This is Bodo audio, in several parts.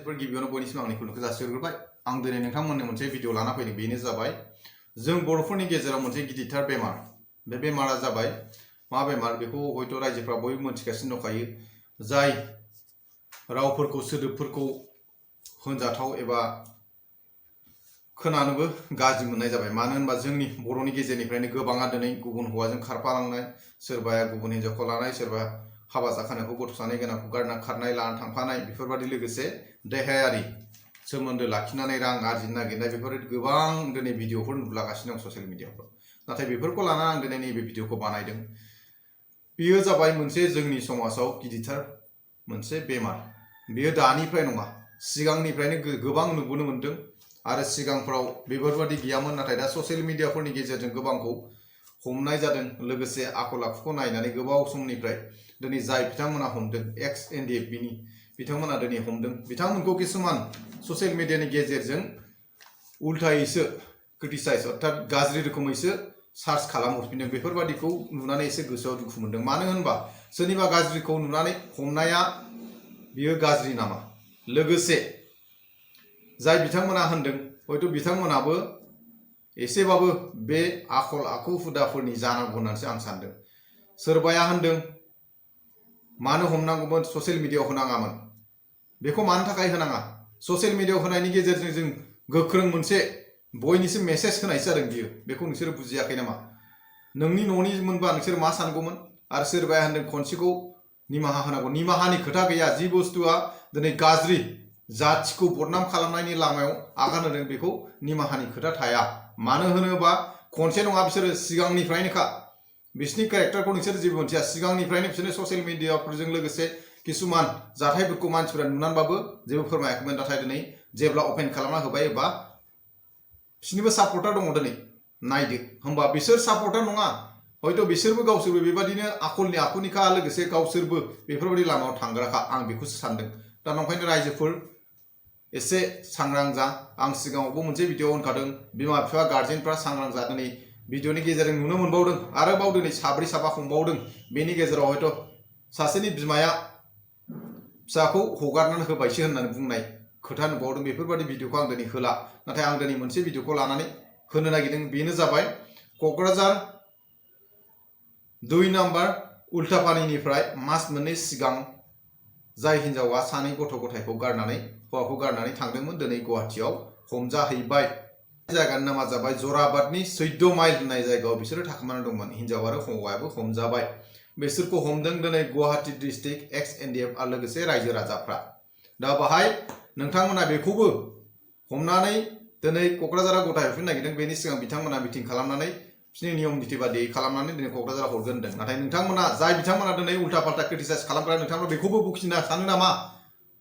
गिबियावनो बयनिसिम आंनि खुलुमनायखौ जासिहरग्रोबाय। आं दिनै नोंथांमोननो मोनसे भिडिअ लाना फैदों। बेनो जाबाय जों बर'फोरनि गेजेराव मोनसे गिदिरथार बेमार। बे बेमारा जाबाय मा बेमार बेखौ हयथ' रायजोफ्रा बयबो मोनथिगासिनो दंखायो। जाय रावफोरखौ सोदोबफोरखौ होनजाथाव एबा खोनानोबो गाज्रि मोननाय जाबाय। मानो होनबा जोंनि बर'नि गेजेरनिफ्रायनो गोबाङा दिनै गुबुन हौवाजों खारफालांनाय, सोरबाया गुबुन हिन्जावखौ लानाय, सोरबा हाबा जाखानायखौ गथ' सानै गोनांखौ गारना खारनाय लाना थांफानाय, बेफोरबायदि लोगोसे देहायारि सोमोन्दो लाखिनानै रां आरजिनो नागिरनाय, बेफोर गोबां दिनै भिडिअफोर नुलागासिनो दं ससियेल मिडियाफ्राव। नाथाय बेफोरखौ लानानै आं दिनै नैबे भिडिअखौ बानायदों। बेयो जाबाय मोनसे जोंनि समाजाव गिदिरथार मोनसे बेमार। बेयो दानिफ्राय नङा, सिगांनिफ्रायनो गोबां नुबोनो मोन्दों आरो सिगांफ्राव बेफोरबायदि गैयामोन। नाथाय दा ससियेल मिडियाफोरनि गेजेरजों गोबांखौ हमनाय जादों। लोगोसे आखल आखुखौ नायनानै गोबाव समनिफ्राय दिनै जाय बिथांमोना हमदों, एक्स एनडिएफबिनि बिथांमोना दिनै हमदों। बिथांमोनखौ किसुमान ससियेल मिडियानि गेजेरजों उल्थायैसो क्रिटिसाइज अर्थात गाज्रि रोखोमैसो सार्च खालामहरफिनदों। बेफोरबादिखौ नुनानै एसे गोसोआव दुखु मोनदों। मानो होनबा सोरनिबा गाज्रिखौ नुनानै हमनाया बियो गाज्रि नामा? लोगोसे जाय बिथांमोना होनदों हयथ' बिथांमोनाबो एसेबाबो बे आखल आखु हुदाफोरनि जानांगौ होननानैसो आं सानदों। सोरबाया होनदों मानो हमनांगौमोन, ससियेल मिडियायाव होनाङामोन। बेखौ मानो थाखाय होनाङा? ससियेल मिडियायाव होनायनि गेजेरजों जों गोख्रों मोनसे बयनिसिम मेसेज होनायसो जादों बियो। बेखौ नोंसोरो बुजियाखै नामा? नोंनि न'नि मोनबा नोंसोर मा सानगौमोन? आरो सोरबाया होनदों खनसेखौ निमाहा होनांगौ। निमाहानि खोथा गैया। जि बुस्थुआ दिनै गाज्रि जाथिखौ बदनाम खालामनायनि लामायाव आगान होदों बेखौ निमाहानि खोथा थाया। मानो होनोबा खनसे नङा, बिसोरो सिगांनिफ्रायनोखा। बिसोरनि केरेक्टारखौ नोंसोर जेबो मोनथिया। सिगांनिफ्रायनो बिसोरनो ससियेल मिडियाफोरजों लोगोसे किसुमान जाथायफोरखौ मानसिफोरा नुनानैबाबो जेबो फोरमायाखैमोन। नाथाय दिनै जेब्ला अपेन खालामना होबाय एबा बिसोरनिबो सापर्टार दङ दिनै नायदो। होमबा बिसोर सापर्टार नङा, हयथ' बिसोरबो गावसोरबो बेबादिनो आखलनि आखुनिखा, लोगोसे गावसोरबो बेफोरबायदि लामायाव थांग्राखा। आं बेखौसो सानदों। दा नंखायनो रायजोफोर एसे सांग्रां जा। आं सिगाङावबो मोनसे भिडिअ होनखादों, बिमा बिफा गार्जेनफ्रा सांग्रां जा। दिनै भिडिअनि गेजेरजों नुनो मोनबावदों, आरोबाव दिनै साब्रै साबा हमबावदों। बेनि गेजेराव हयथ' सासेनि बिमाया फिसाखौ हगारनानै होबायसो होननानै बुंनाय खोथा नुबावदों। बेफोरबायदि भिडिअखौ आं दिनै होला। नाथाय आं दिनै मोनसे भिडिअखौ लानानै होनो नागिरदों। बेनो जाबाय क'क्राझार 2 नाम्बार उल्थापानिनिफ्राय मास मोननै सिगां जाय हिन्जावा सानै गथ' गथायखौ गारनानै हौवाखौ गारनानै थांदोंमोन, दिनै गुवाहाटियाव हमजाहैबाय। जायगानि नामा जाबाय जराबादनि 14 माइल होननाय जायगायाव बिसोरो थाखोमानानै दंमोन। हिन्जाव आरो हौवायाबो हमजाबाय। बिसोरखौ हमदों दिनै गुवाहाटि डिस्ट्रिक्ट एक्स एनडिएफ आरो लोगोसे रायजो राजाफ्रा। दा बाहाय नोंथांमोना बेखौबो हमनानै दिनै क'क्राझाराव गथाय हरफिननो नागिरदों। बेनि सिगां बिथांमोना मिटिं खालामनानै बिसोरनि नियम निथि बादियै खालामनानै दिनै क'क्राझाराव हरगोन होनदों। नाथाय नोंथांमोना जाय बिथांमोना दिनै उल्था पाल्टा क्रिटिसाइज खालामग्रा, नोंथांमोना बेखौबो बखिनो सानो नामा?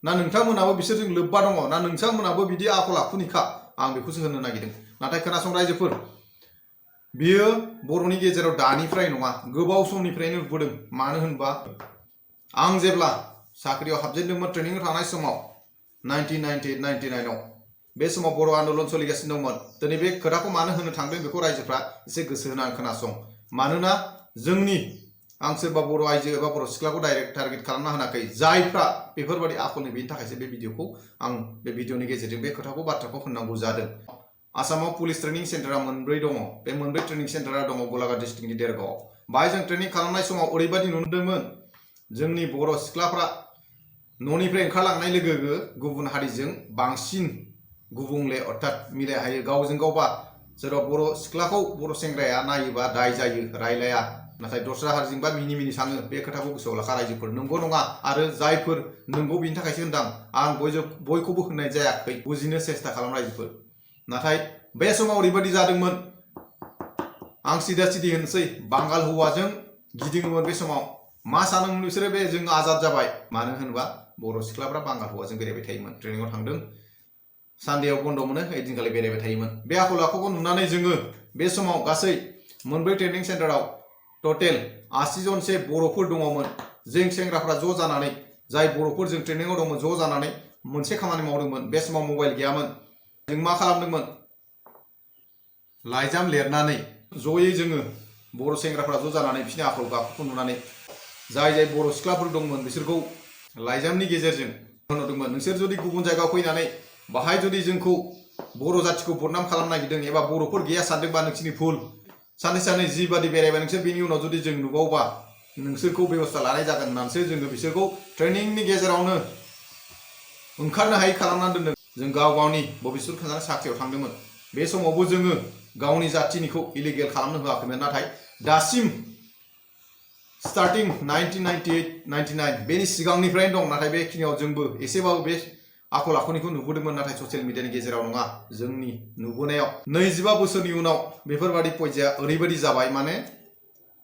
ना नोंथांमोनाबो बिसोरजों लोब्बा दङ? ना नोंथांमोनाबो बिदि आखल आखुनिखा? आं बेखौसो होननो नागिरदों। नाथाय खोनासं रायजोफोर, बियो बर'नि गेजेराव दानिफ्राय नङा, गोबाव समनिफ्रायनो नुबोदों। मानो होनबा आं जेब्ला साख्रियाव हाबजेनदोंमोन ट्रेनिंआव थानाय समाव 1998-99 बे समाव बर' आन्दलन सोलिगासिनो दंमोन। दिनै बे खोथाखौ मानो होनो थांदों बेखौ रायजोफ्रा एसे गोसो होनानै खोनासं। मानोना आं सोरबा बर' आइजो एबा बर' सिख्लाखौ डाइरेक्ट टारगेट खालामना होनाखै। जायफ्रा बेफोरबायदि आखलनि, बेनि थाखायसो बे भिडिअखौ आं बे भिडिअनि गेजेरजों बे बाथ्राखौ होननांगौ जादों। आसामाव पुलिस ट्रेनिं सेन्टारा 4 दङ। बे 4 ट्रेनिं सेन्टारा दङ गलाघाट डिस्ट्रिक्टनि देरगावआव। बाहाय जों ट्रेनिं खालामनाय समाव ओरैबायदि नुदोंमोन, जोंनि बर' सिख्लाफ्रा न'निफ्राय ओंखारलांनाय लोगो लोगो गुबुन हारिजों बांसिन गुबुंले अर्थात मिलायहायो। गावजों गावबा सोरबा बर' सिख्लाखौ बर' सेंग्राया नायोबा दाय जायो, रायलाया। नाथाय दस्रा हारिजोंबा मिनि मिनि थाङो। बे खोथाखौ गोसोआव लाखा रायजोफोर। नंगौ नङा, आरो जायफोर नंगौ बेनि थाखायसो होनदां। आं बयखौबो होननाय जायाखै। बुजिनो सेस्था खालाम रायजोफोर। नाथाय बे समाव ओरैबायदि जादोंमोन, आं सिदा सिदि होनसै, बांगाल हौवाजों गिदिङोमोन। बे समाव मा सानोमोन बिसोरो, बे जों आजाद जाबाय। मानो होनोबा बर' सिख्लाफ्रा बांगाल हौवाजों बेरायबाय थायोमोन। ट्रेनिंआव थांदों, सानदेआव बन्द मोनो, ओइदिनखालि बेरायबाय थायोमोन। बे आखल आखुखौ नुनानै जोङो बे समाव गासै 4 ट्रेनिं सेन्टाराव टटेल 80 जनसो बर'फोर दङमोन। जों सेंग्राफ्रा ज' जानानै, जाय बर'फोर जों ट्रेनिंआव दंमोन, ज' जानानै मोनसे खामानि मावदोंमोन। बे समाव मबाइल गैयामोन। जों मा खालामदोंमोन, लाइजाम लिरनानै जयै जोङो बर' सेंग्राफ्रा ज' जानानै बिसोरनि आखल आखुखौ नुनानै जाय बर' सिख्लाफोर दंमोन बिसोरखौ लाइजामनि गेजेरजों होनदोंमोन नोंसोर जुदि गुबुन जायगायाव फैनानै बाहाय जुदि जोंखौ बर' जाथिखौ बदनाम खालामनो नागिरदों एबा बर'फोर गैया सानदोंबा नोंसिनि भुल साननै साननै जिबादि बेरायबाय नोंसोर बेनि उनाव जुदि जों नुबावबा नोंसोरखौ बेबस्था लानाय जागोन होननानैसो जोङो बिसोरखौ ट्रेनिंनि गेजेरावनो ओंखारनो हायि खालामनानै दोनदों। जों गाव गावनि भबिसत खोन्थानो साख्रियाव थांदोंमोन बे समावबो जोङो गावनि जाथिनिखौ इलिगेल खालामनो होआखैमोन नाथाय दासिम स्टार्टिं 1998-99 बेनि सिगांनिफ्रायनो दं नाथाय बेखिनियाव जोंबो एसेबाबो बे आखल आखुनिखौ नुबोदोंमोन नाथाय ससियेल मिडियानि गेजेराव नङा जोंनि नुबोनायाव 25 बोसोरनि उनाव बेफोरबादि पयजाया ओरैबायदि जाबाय माने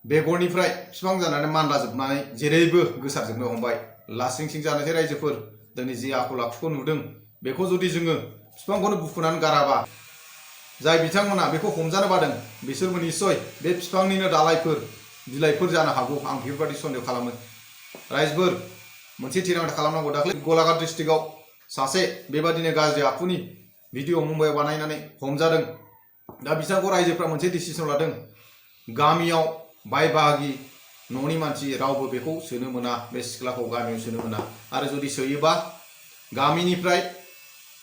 बेगरनिफ्राय बिफां जानानै मानलाजोबनानै जेरैबो गोसारजोबनो हमबाय लासिं सिं जानोसै रायजोफोर दिनै जि आखल आखुखौ नुदों बेखौ जुदि जोङो बिफांखौनो बुखुनानै गाराबा जाय बिथांमोना बेखौ हमजानो बादों बिसोरबो निस्सय बे बिफांनिनो दालाइफोर बिलाइफोर जानो हागौ आं बेफोरबायदि सन्देह खालामो। रायजोफोर मोनसे थिरांथा खालामनांगौ दाख्लै गलाघाट डिस्ट्रिक्टआव सासे बेबादिनो गाज्रि आखुनि भिडिअ मुम्बाइआव बानायनानै हमजादों। दा बिथांखौ रायजोफ्रा मोनसे डिसिसन लादों गामियाव बाय बाहागि न'नि मानसि रावबो बेखौ सोनो मोना बे सिख्लाखौ गामियाव सोनो मोना आरो जुदि सोयोबा गामिनिफ्राय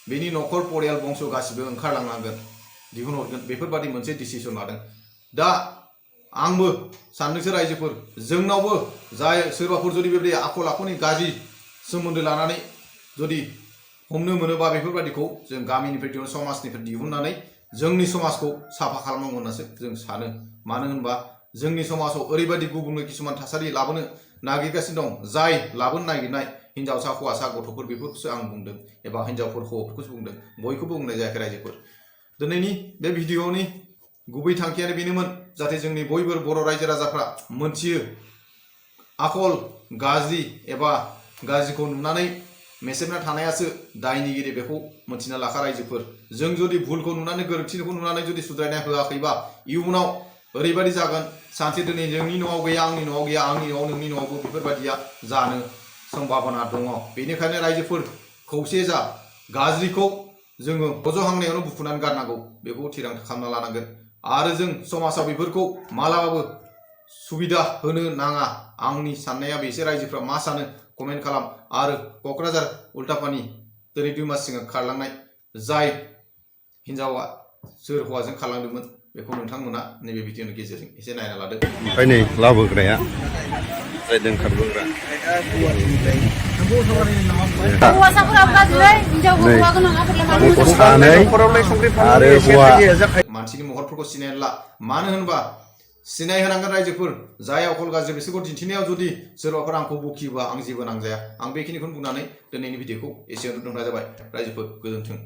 बेनि न'खर परियाल बंस गासिबो ओंखारलांनांगोन दिहुनहरगोन बेफोरबादि मोनसे डिसिसन लादों। दा आंबो साननोसो रायजोफोर जोंनावबो जाय सोरबाफोर जुदि बेबायदि आखल आखुनि गाज्रि सोमोन्दो लानानै जुदि हमनो मोनोबा बेफोरबादिखौ जों गामिनिफ्राय समाजनिफ्राय दिहुननानै जोंनि समाजखौ साफा खालामनांगौ होननासो जों सानो। मानो होनबा जोंनि समाजाव ओरैबायदि गुबुंले किसुमान थासारि लाबोनो नागिरगासिनो दं जाय लाबोनो नागिरनाय हिन्जावसा हौवासा गथ'फोर बेफोरखौसो आं बुंदों एबा हिन्जावफोर हौवाफोरखौसो बुंदों बयखौबो बुंनाय जायाखै रायजोफोर। दिनैनि बे भिडिअनि गुबै थांखियानो बेनोमोन जाहाथे जोंनि बयबो बर' रायजो राजाफ्रा मोनथियो आखल गाज्रि एबा गाज्रिखौ नुनानै मेसेबना थानायासो दायनिगिरि बेखौ मोनथिना लाखा रायजोफोर। जों जुदि भुलखौ नुनानै गोरोन्थिखौ नुनानै जुदि सुद्रायना होआखैबा इयुनाव ओरैबायदि जागोन सानसे दिनै जोंनि न'आव गैया आंनि न'आव गैया आंनि न'आव नोंनि न'आवबो बेफोरबायदिया जानो सम्भाबना दङ। बेनिखायनो रायजोफोर खौसे जा गाज्रिखौ जोङो रज'हांनायावनो बुखुनानै गारनांगौ बेखौ थिरांथा खालामना लानांगोन आरो जों समाजाव बेफोरखौ मालाबाबो सुबिदा होनो नाङा। आंनि साननाया बेसो रायजोफ्रा मा सानो कमेन्ट खालाम आरो क'क्राझार उल्टापानि दिनै 2 मास सिगां खारलांनाय जाय हिन्जावा सोर हौवाजों खारलांदोंमोन बेखौ नोंथांमोना नैबे भिडिअनि गेजेरजों एसे नायना लादो। ओमफ्राय नै लाबोग्राया जाय दोनखारबोग्रा मानसिनि महरफोरखौ सिनायना ला मानो होनबा सिनाय होनांगोन रायजोफोर जाय अकल गाज्रि बिसोरखौ दिन्थिनायाव जुदि सोरबाफोर आंखौ बखियोबा आं जेबो नांजाया। आं बेखिनिखौनो बुंनानै दिनैनि भिडिअखौ एसेयावनो दोनथ'नाय जाबाय रायजोफोर गोजोन्थों।